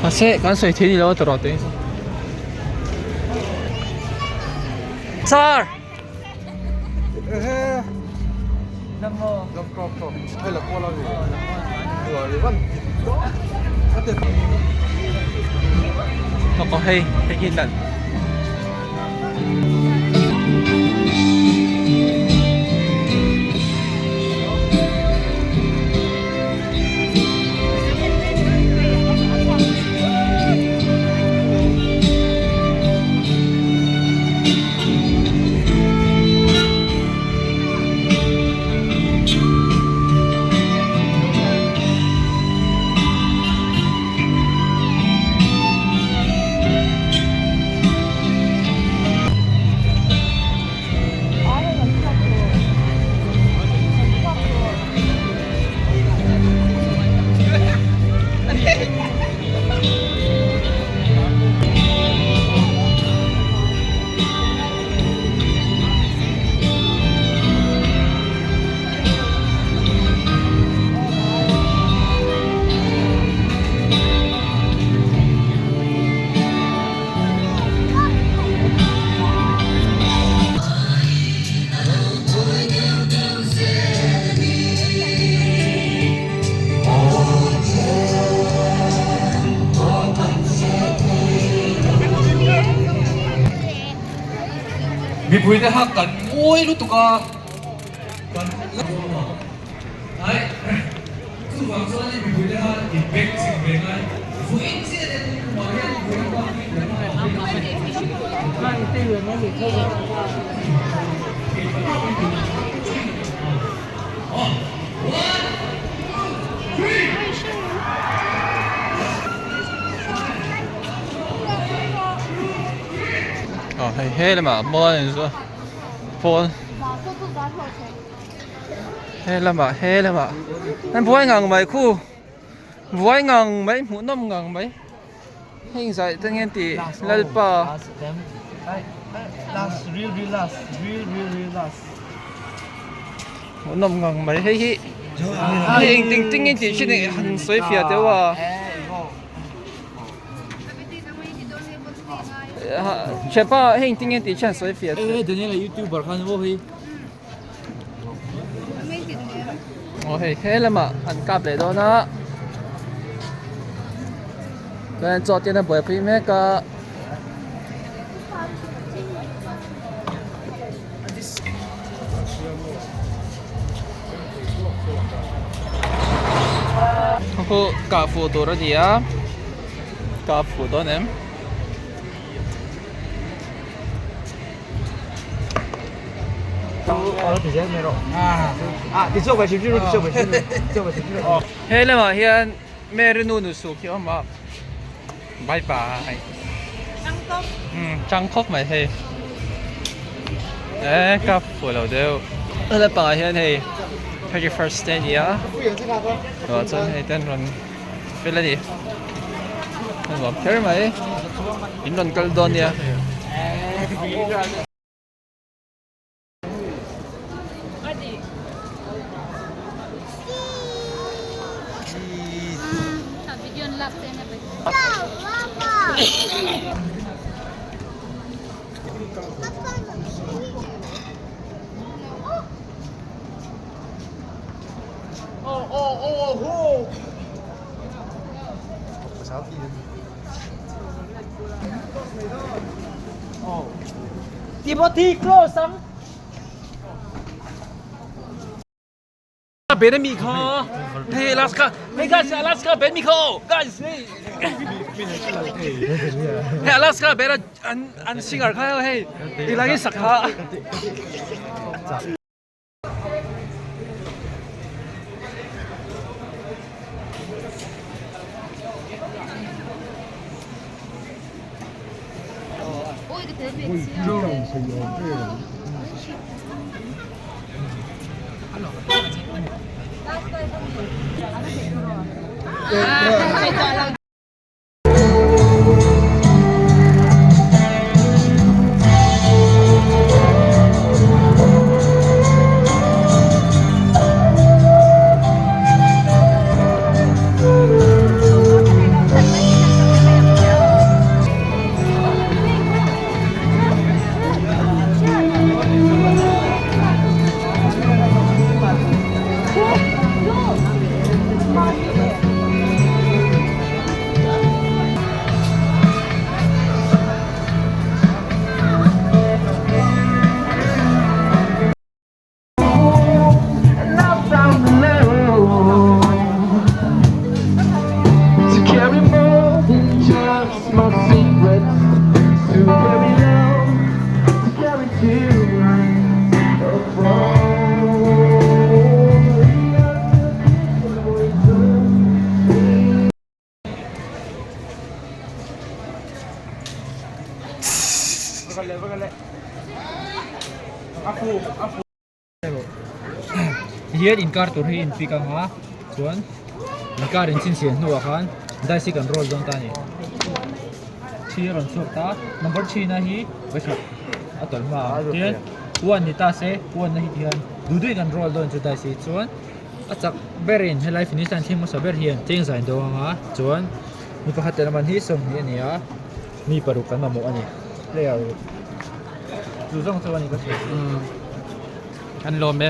Mahse kan sawi thei ni lo a tawrh te Sir! Có hay hay khi lần Mipuite kha kan ngawi lutuk a, kan ai chuvang chuan mipuite kha inbeng ching ve ngai vawiin chiah te tun kumah hian vawiin bak hi kan Aw hei he lamah mual in chu pawn he lamah he lamah an buai ngang mai khu buai ngang mai hmuh nawm ngang mai. Heng zai te nge tih Lalpa. Hmuhnawm ngang mai hei hi hei eng ting ting in tih thin eng han sawi fiah deuh a thianpa hei eng ting in tih thin han sawi fiah teh. Aw hei he lamah an kap leh dawn a chuan chaw te an buaipui mek a. Khaw kah fuh tur a ni a kah fuh dawn em. He lamah hian Mary nu nu suk hi a awm a bye bye chang khawp mai hei e ka fuh lo deuh he lampangah hian hei 31st te a ni a chuan hei te an rawn fel a ni a nuam kher mai in rawn kal dawn nia. Timothy close ang. Ben mi kha hey Alaska hey guys Alaska Ben mi kha guys hey hey Alaska Ben an an singer kha hey tilai sakha Tihian inkar tur hi in pick anga chuan inkar in chhinchhiah hnuah khan dice hi kan roll dawn ta a ni. Thi a rawn chhuak ta number three na hi vawikhat a tawlh hma ang tihian one ni ta se one na hi tihian duh duhin kan roll dawn chu dice hi chuan a chak berin helai finish line thleng hmasa ber hian cheng zai dawn anga chuan mi pakhat tel man hi 20 a ni a mi paruk kan mamawh a ni player chu zawng chu a ni ka hria. An lawm e.